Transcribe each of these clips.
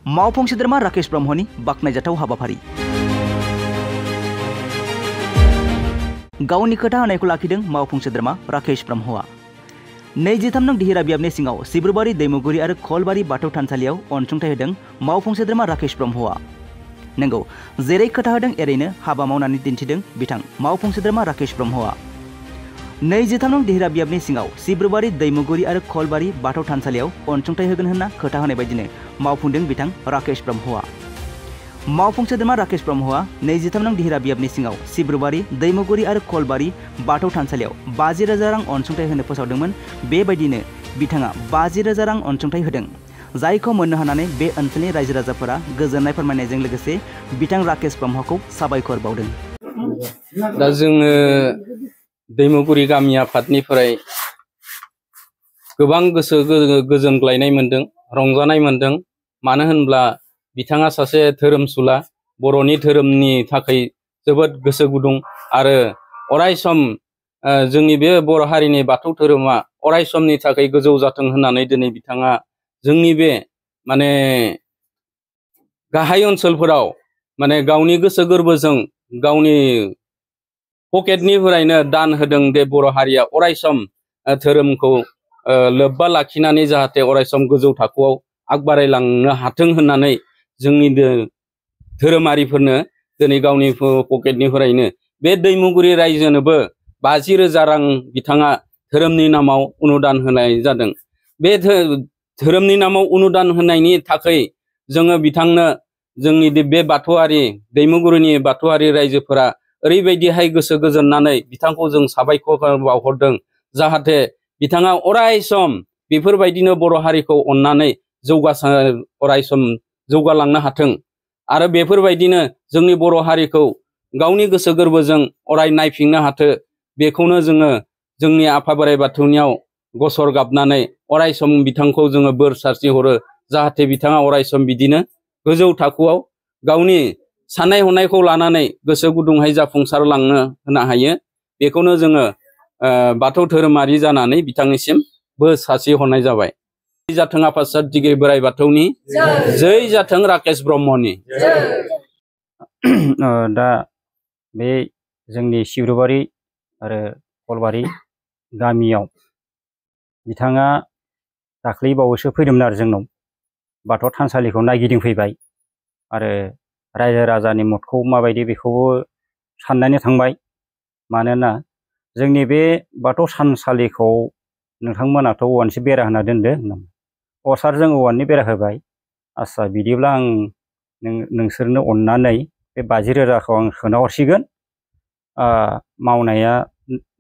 मावफुं सोद्रोमा राकेश ब्रह्मनि बाख्नायजाथाव हाबाफारि। गावनि खोथा होनायखौ लाखिदों मावफुं सोद्रोमा राकेश ब्रह्मआ। 23 नं दिहिरा बियाबनि सिङाव सिब्रुबारि दैमुगुरि आरो खलबारि बाथौ थानसालियाव अनसुंथाइ होदों मावफुं सोद्रोमा राकेश ब्रह्मआ। नंगौ, जेरै खोथा होदों एरैनो हाबा मावनानै दिन्थिदों बिथां मावफुं सोद्रोमा राकेश ब्रह्मआ। 23 नं दिहिरा बियाबनि सिङाव सिब्रुबारि दैमुगुरि आरो खलबारि बाथौ थानसालियाव अनसुंथाइ होगोन होनना खोथा होनाय बायदिनो मावफुंदों बिथां राकेश ब्रह्मआ। मावफुं सोद्रोमा राकेश ब्रह्मआ 23 नं दिहिरा बियाबनि सिङाव सिब्रुबारि दैमुगुरि आरो खलबारि बाथौ थानसालियाव 50,000 रां अनसुंथाइ होनो फोसावदोंमोन। बेबायदिनो बिथाङा 50,000 रां अनसुंथाइ होदों, जायखौ मोननो हानानै बे ओनसोलनि रायजो राजाफोरा गोजोननाय फोरमायनायजों लोगोसे बिथां राकेश ब्रह्मखौ साबायखर बावदों। दा जोङो दैमुगुरि गामि आफादनिफ्राय गोबां गोसो गोजोनग्लायनाय मोनदों, रंजानाय मोनदों। मानो होनब्ला बिथाङा सासे धोरोमसुला, बर'नि धोरोमनि थाखाय जोबोद गोसो गुदुं आरो अराय सम जोंनि बे बर' हारिनि बाथौ धोरोमा अराय समनि थाखाय गोजौ जाथों होननानै दिनै बिथाङा जोंनि बे गाहाय ओनसोलफोराव गावनि गोसो गोरबोजों गावनि पकेटनिफ्रायनो दान होदों। दे बर' हारिया अराय सम धोरोमखौ लोब्बा लाखिनानै जाहाथे अराय सम गोजौ थाखोआव आगबारायलांनो हाथों होननानै जोंनि धोरोमारिफोरनो दिनै गावनि पकेटनिफ्रायनो बे दैमुगुरि रायजोनोबो 50,000 रां बिथाङा धोरोमनि नामाव अनुदान होनाय जादों। बे धोरोमनि नामाव अनुदान होनायनि थाखाय जोङो बिथांनो जोंनि बे बाथौआरि दैमुगुरिनि बाथौआरि रायजोफोरा ओरैबायदिहाय गोसो गोजोननानै बिथांखौ जों साबायखर बावहरदों, जाहाथे बिथाङा अराय सम बेफोरबायदिनो बर' हारिखौ अननानै अराय सम जौगालांनो हाथों आरो बेफोरबायदिनो जोंनि बर' हारिखौ गावनि गोसो गोरबोजों अराय नायफिननो हाथों। बेखौनो जोङो जोंनि आफा बोराइ बाथौनियाव गसर गाबनानै अराय सम बिथांखौ जोङो बोर सारस्रि हरो, जाहाथे बिथाङा अराय सम बिदिनो गोजौ थाखोआव गावनि साननाय हनायखौ लानानै गोसो गुदुंहाय जाफुंसारलांनो होनो हायो। बेखौनो जोङो बाथौ धोरोमारि जानानै बिथांनिसिम बोर सारस्रि हरनाय जाबाय। जै जाथों आफाद दिगि बोराइ बाथौनि जै जाथों राकेश ब्रह्मनि। दा बे जोंनि सिब्रुबारि आरो खलबारि गामियाव बिथाङा दाख्लै बावैसो फैदोंमोन आरो जोंनाव बाथौ थानसालिखौ नायगिदिंफैबाय आरो रायजो राजानि मदखौ माबायदि बेखौबो साननानै थांबाय। मानोना जोंनि बे बाथौ थानसालिखौ नोंथांमोनाथ' औवानिसो बेरा होना दोनदों। सार जों औवानि बेरा होबाय। आस्सा बिदिब्ला आं नोंसोरनो अननानै बे 50,000खौ आं सोना हरसिगोन, मावनाया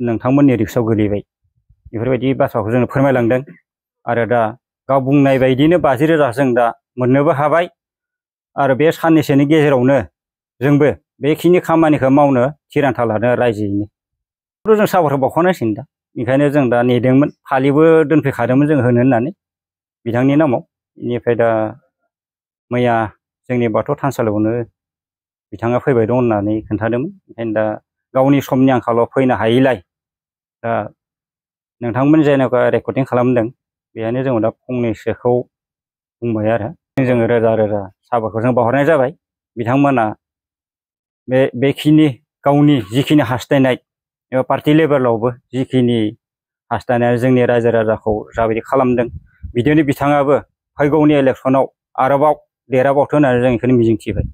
नोंथांमोननि रिक्सआव गोलैबाय। बेफोरबायदि बाथ्राखौ जोंनो फोरमायलांदों आरो दा गाव बुंनाय बायदिनो 50,000 जों दा मोननोबो हाबाय आरो बे साननैसोनि गेजेरावनो जोंबो बेखिनि खामानिखौ मावनो थिरांथा लादों रायजोयैनो। जों साबायखर बावखानांसिगोन दा। ओंखायनो जों दा नेदोंमोन, फालिबो दोनफैखादोंमोन जों होनो होननानै बिथांनि नामाव। बेनिफ्राय दा मैया जोंनि बाथौ थानसालियावनो बिथाङा फैबाय दं होननानै खोन्थादोंमोन। ओंखायनो दा गावनि समनि आंखालाव फैनो हायैलाय दा नोंथांमोन जेनेबा रेकर्डिं खालामदों बेहायनो जों दा फंनैसोखौ बुंबाय आरो जोङो रोजा रोजा साबायखर जों बावहरनाय जाबाय। बिथांमोना बेखिनि गावनि जिखिनि हास्थायनाय एबा पार्टि लेभेलावबो जिखिनि हास्थायनाय जोंनि रायजो राजाखौ जाबायदि खालामदों, बिदिनो बिथाङाबो फैगौनि इलेक्सनाव आरोबाव देरहाबावथों होननानै जों बेखौनो मिजिंथिबाय।